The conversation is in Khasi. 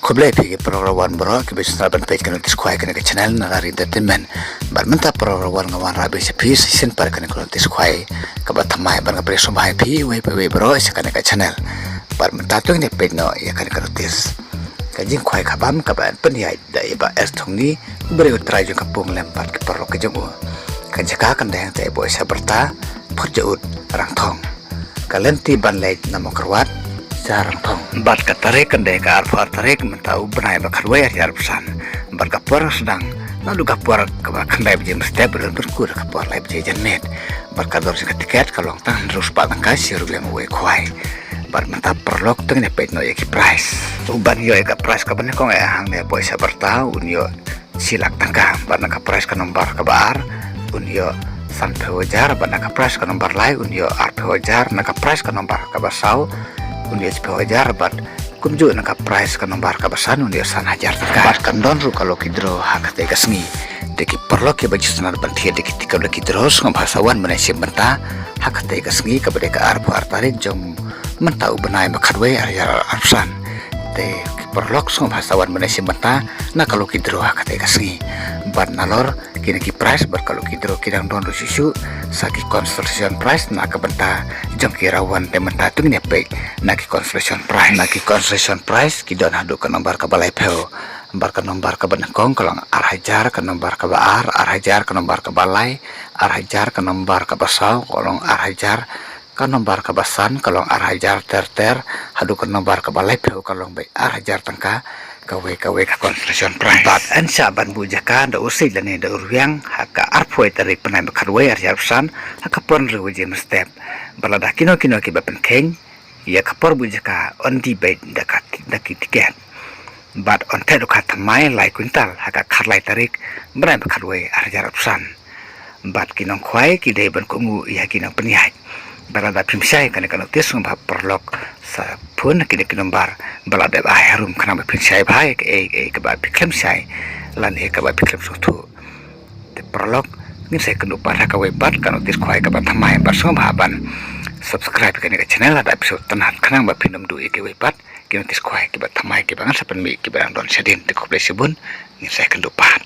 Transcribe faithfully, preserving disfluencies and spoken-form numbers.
Khublei phi ki paralok wan baroh kiba sngewbha ban peit ka notice khwai kane ka channel Nalari Entertainment. Bad mynta paralok wan nga wan rah biang sha phi shisien pat kane ka notice khwai kaba thymmai, bad nga pdiang sngewbha ïa phi iwei pa iwei baroh sha kane ka channel. Bad mynta to ngin ïa peit noh ïa kane ka notice. Ka jingkhwai khabam kaba pynïaid da i Bah S Thongni, u briew u trai jong ka Pung Lem bad ki paralok ki jong u. Ka jaka kan dei hangta i Boisha Byrta, Phyrjaud, Rangthong. Ka lynti ban leit na Mawkyrwat sha Rangthong. Bad ka tarik kan dei ka arphew ar tarik mynta u bnai ba khatwei arhajar arphew san. Bad ka por sdang naduh ka por kaba khyndai baje mynstep bad pynkup da ka por lai baje janmiet. Bad ka dor jong ka tiket ka long tang hynriew spah tyngka shi ruh liang uwei khwai. Bad mynta paralok to ngin ïa peit noh ïa ki prize. Uban ïoh ïa ka prize kaba nyngkong eh hangne Boisha Byrta, un ïoh shi lak tyngka. Bad na ka prize ka nombar kaba ar un ïoh sanphew hajar, bad na ka prize ka nombar lai un ïoh arphew hajar, na ka prize ka nombar kaba saw un ïoh shiphew hajar, bad kumjuh na ka prize ka nombar kaba san un ïoh san hajar tyngka. Bad kan don ruh ka lucky draw ha katei ka sngi. Te ki paralok kiba ju sngewtynnat ban thied ïa kitei ka lucky draw sngewbha sa wan mynne shim bynta ha katei ka sngi kaba dei ka arphew ar tarik jong mynta u bnai ba khatwei arhajar arphew san. Te ki paralok sngewbha sa wan mynne shim bynta na ka lucky draw ha katei ka sngi. Bad nalor kine ki prize bad ka lucky draw ki dang don ruh shuh shuh sa ki consolation prize na ka bynta jong ki rawan. Te mynta to ngin ïa peit na ki consolation prize. Na ki consolation prize ki don haduh ka nombar kaba laiphew. Bad ka nombar kaba nyngkong ka long ar hajar, ka nombar kaba ar ar hajar, ka nombar kaba lai ar hajar, ka nombar kaba saw ka long ar hajar, ka nombar kaba san ka long ar hajar ter ter, haduh ka nombar kaba laiphew ka long beit ar hajar tyngka kawei kawei ka consolation prize. Bad yn shah ban buh jaka da u siej lane da u rwiang ha ka arphew tarik bnai ba khatwei arhajar arphew san ha ka por hynriew baje mynstep. Bad lada kino kino kiba pynkheiñ ïa ka por buh jaka yn die beit da ka, da ki tiket. Bad yn theh dukha thymmai lai kwintal ha ka khatlai tarik bnai ba khatwei arhajar arphew san. Bad ki nongkhwai ki dei ban kohnguh ïa ki nongpynïaid. Bad lada phim shai kane ka notice sngewbha paralok sa phone ha kine ki nombar ba la dep ai harum khnang ba phin shai bha ïa kaei kaei kaba phi khlem shai lane kaba phi khlem sngewthuh. Te paralok, ngin sa ïakynduh pat ha kawei pat ka notice khwai kaba thymmai, bad sngewbha ban subscribe ïa kane ka channel lada phi sngewtynnat khnang ba phin ym duh ïa kiwei pat ki notice khwai kiba thymmai kiba ngan sa pynmih kiba dang don shadien. Te khublei shibun, ngin sa ïakynduh pat.